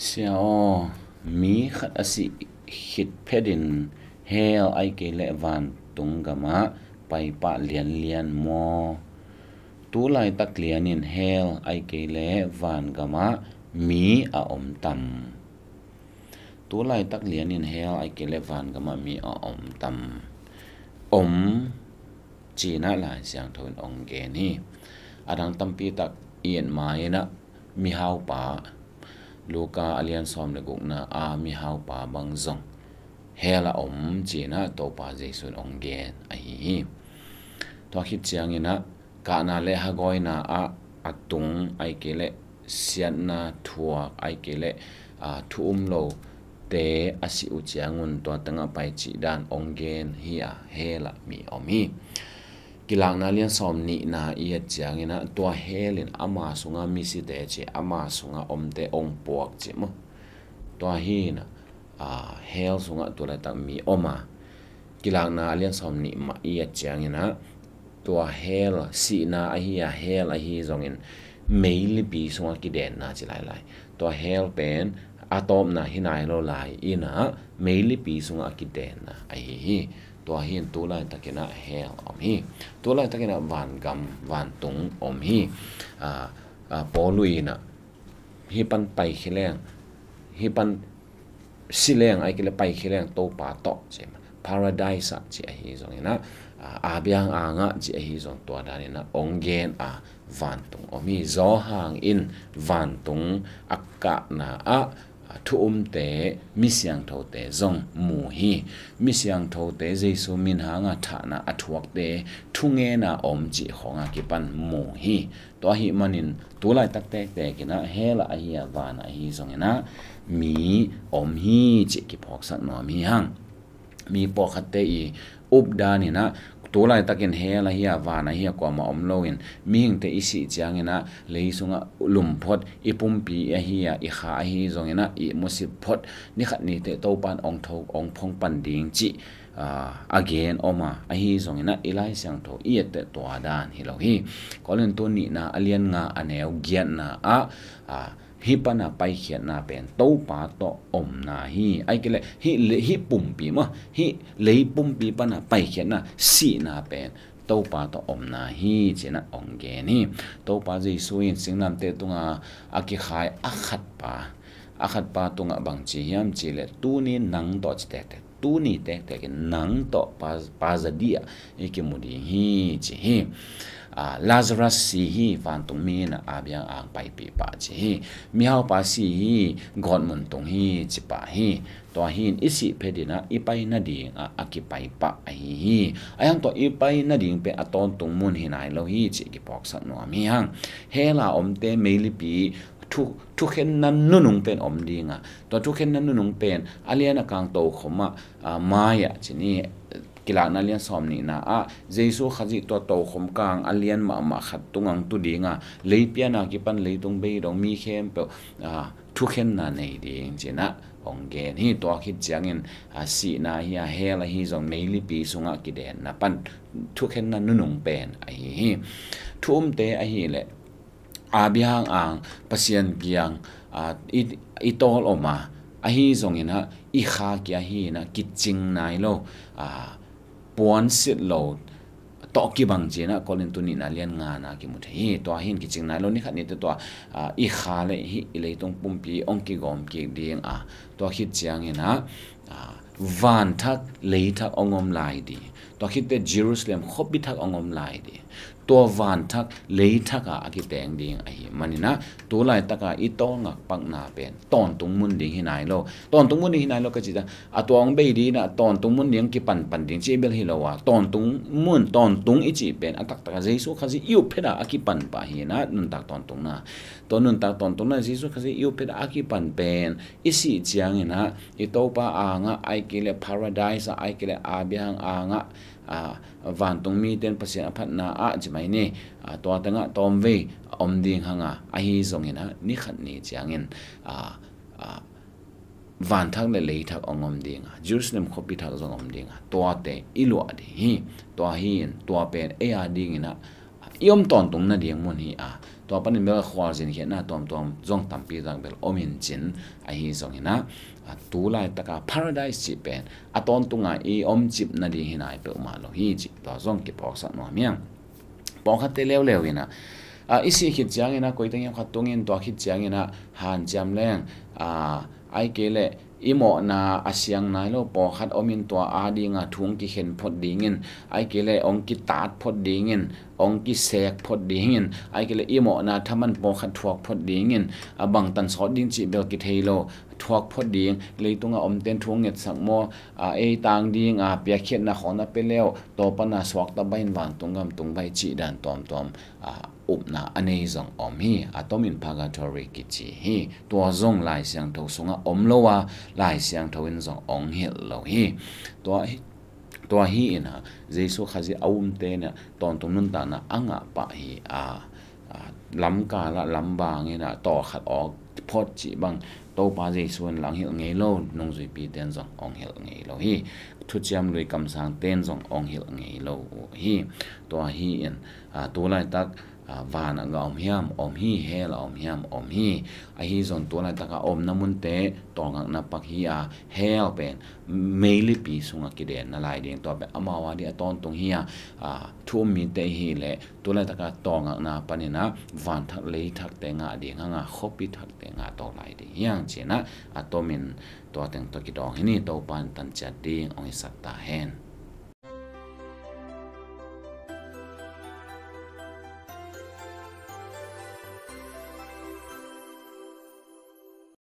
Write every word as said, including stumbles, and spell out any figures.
Sia aw, mi khat a sih khit phetin hell ahih kei leh vantung gamah paipah lianlian maw? Tu laitak lianin hell ahih kei leh vangamah mi a om tam? Tu laitak lianin hell ahih kei leh vangamah mi a om tam? Om, ci-in ah Lai Siangtho in hong gen hi. A dang tampi tak i et ma-in ah mihaupa, Luka a lian sawm le gukna a mihaupa bang zong hell a om ci-in ah Topa Jesu in hong gen ahi hi. Tua khit ciangin ah kahna le hagawina ah a tung ahih kei leh siatna thuak ahih kei leh, aa, thu um lote a sih uh ciangun tua tengah pai cih dan hong gen hi a, hell ah mi om hi. Kilakna lian sawm nihna i et ciangin ah tua hell in ama sungah misite ci, ama sungah omte hong puak ci maw? Tua hi-in ah, aa, hell sungah tu laitak mi om a, Kilakna a lian sawm nih mah i et ciangin ah tua hell, sihna ahi a hell ahi zongin meilipi sungah kidenna ci lailai. Tua hell pen a tawpna hi nai lo lai in ah meilipi sungah a kidenna ahi hi. Tua hi-in tu laitakin ah hell om hi. Tu laitakin ah vangam, vantung om hi. Aa, aa, Paul in ah hih pan paikhia leng, hih pan si leng ahih kei leh paikhia leng Topa tawh ci, Paradise ah ci ahi zongin ah, aa, Abiang angah ci ahi zong tua danin ah hong gen a, vantung om hi. Johan in vantung a kahna ah, aa, thu umte, mi siangthote zong mu hi. Mi siangthote, Jesu min hanga thahna a thuakte thungenna om cih khawng a kipan mu hi. Tua ahih manin tu laitak tektek in ah hell ah ahi a, van ah ahi zongin ah mi om hi cih kiphawksak nuam hi hang. Mi pawlkhatte i updan in ah tu laitakin hell ahi a, van ahi a kuamah om loin mihingte i sih ciangin ah lei sungah lum phot, i pumpi ahi a, i kha ahi zongin ah ihmu sip phot, ni khat ni teh Topa in hong tho, hong phong pan ding cih, aa, a gen om a, ahi zongin ah i Lai Siangtho i et teh tua dan hi lo hi. Korintu nihna a lian nga a neu giatna ah, aa, hih pan a paikhiatna pen Topa tawh omna hi. Ahih kei leh hih le-, hih pumpi maw, hih lei pumpi pan a paikhiatna, sihna pen Topa tawh omna hi ci-in ah hong gen hi. Topa Jesu in singlamteh tunga a kikhai a khatpa, a khatpa tungah bang ci hiam cih leh, tuni nang tawh, ci tektek, tuni tektek in nang tawh Pa, Pa za dih ah i kimu ding hi ci hi. Aa, Lazarus si hi, vantungmi in ah Abiang ang paipih pah ci hi. Mihaupa si hi, gawtmun tung hi ci pah hi. Tua hi-in i sih phetin ah i pai nading ah a kipai pah ahi hi. Ahi hang tua i pai nading pen a tawntung mun hi nai lo hi cih kiphawksak nuam hi hang. Hell a omte meilipi thu, thukhenna nunung pen om ding a, tua thukhenna nunung pen a lian a kang tokhom ah, aa, mai ah ci ni, Kilakna lian sawm nihna ah Jesu Khazih tua tokhom kang a lian mahmah khat tungah tu ding a, lei pian a kipan leitung bei dong mi khempeuh, aa, thukhenna nei ding ci-in ah hong gen hi. Tua khit ciangin, aa, sihna ahi a, hell ahi zong meilipi sungah kidenna pan thukhenna nunung pen ahi hi. Thu umte ahih leh Abiang ang, Pasian kiang, aa, i, i tawl om a, ahi zongin ah i kha kia hi-in ah kicing nai lo, aa, puansilh lo tawh kibang ci-in ah Korintu nihna lian ngana kimu thei hi. Tua hi-in kicing nai lo, ni khat ni teh tua, aa, i kha le hih i leitung pumpi hong kigawm kik ding a, tua khit ciangin ah, aa, van thak lei thak hong om lai ding. Tua khit teh Jerusalem khuapi thak hong om lai ding. Tua van thak lei thak ah a kiteng ding ahih manin ah tu laitak a i tawlngak pakna pen tawntung mun ding hi nai lo. Tawntung mun ding hi nai lo ka cih ciang, a tua hong bei ding in ah tawntung mun ding kipan pan ding cih bel hi lo a, tawntung mun, tawntung i cih pen a taktak a Jesu Khazih i up phet a a kipan pah hi-in ah nuntak tawntungna. Tua nuntak tawntungna Jesu Khazih i up phet a a kipan pen i sih ciangin ah i Topa angah, ahih kei leh Paradise ah, ahih kei leh Abiang angah, aa, vantungmite in Pasian a phatna ah ci mai ni, aa, tua tengah tawmvei om ding hang a, ahi zongin ah ni khat ni ciangin, aa, aa, van thak le lei thak hong om ding a, Jerusalem khuapi thak zong om ding a, tuate i luah ding hi. Tua hi-in tua pen ei a dingin ah i om tawntung nading mun hi a, Tua panin bel khualzin khiatna tuamtuam zong tampi tak bel om in cin, ahi zongin ah, a, tu laitaka paradise cih pen a tawntunga i omcip nading hi nai peuhmah lo hi cih tua zong kiphawksak nuam hiam. Pawlkhatte leuleu in ah, a, i sih khit ciangin ah, koiteng hiam khat tungin tua khit ciangin ah hanciam leng, a, ahih kei leh i mawhna a siang nai lo pawlkhat om in tua adinga thu hong kikhen phot dingin, ahih kei leh hong kitat phot dingin, hong kisek phot dingin, ahih kei leh i mawhna thaman pawlkhat thuak phot dingin, a, bangtan sawt ding cih bel kithei lo, thuak phot ding, leitunga omten thu hong ngetsak maw, a, ei tang ding, a, piakkhiatna khawng na pia le uh, tua pana suakta baih in vantung gam tung baih cih dan tuamtuam, a, upna a nei zong om hi. A tomin purgatory kici hi. Tua zong Lai Siangtho sungah om lo a, Lai Siangtho in zong hong hilh lo hi. Tua hi, tua hi in ah, Jesu Khazih a umte in ah tawntung nuntakna a ngah pah hi a, a, lamkal ah lambang in ah tawlkhat awk phot cih bang Topa Jesu in lah hong hilh ngei lo, nungzuipite in zong hong hilh ngei lo hi. Thuciam Lui kamsangte in zong hong hilh ngei lo uh hi. Tua hi in, a, tu laitak, a, van ah gah om hiam? Om hi. Hell ah om hiam? Om hi. Ahi zong tu laitaka omna munte tawlngakna pak hi a, hell pen meilipi sungah kidenna lai ding, tua pen amau a ding a tawntung hi a, a, thu um mite i hih leh tu laitaka tawlngakna panin ah van thak lei thakte ngah ding hang a, khuapi thakte ngah tawk lai ding hi hang ci-in ah, a tomin tua teng tawh kidawng hi ni. Topa in tan ciat ding hong hisak ta hen.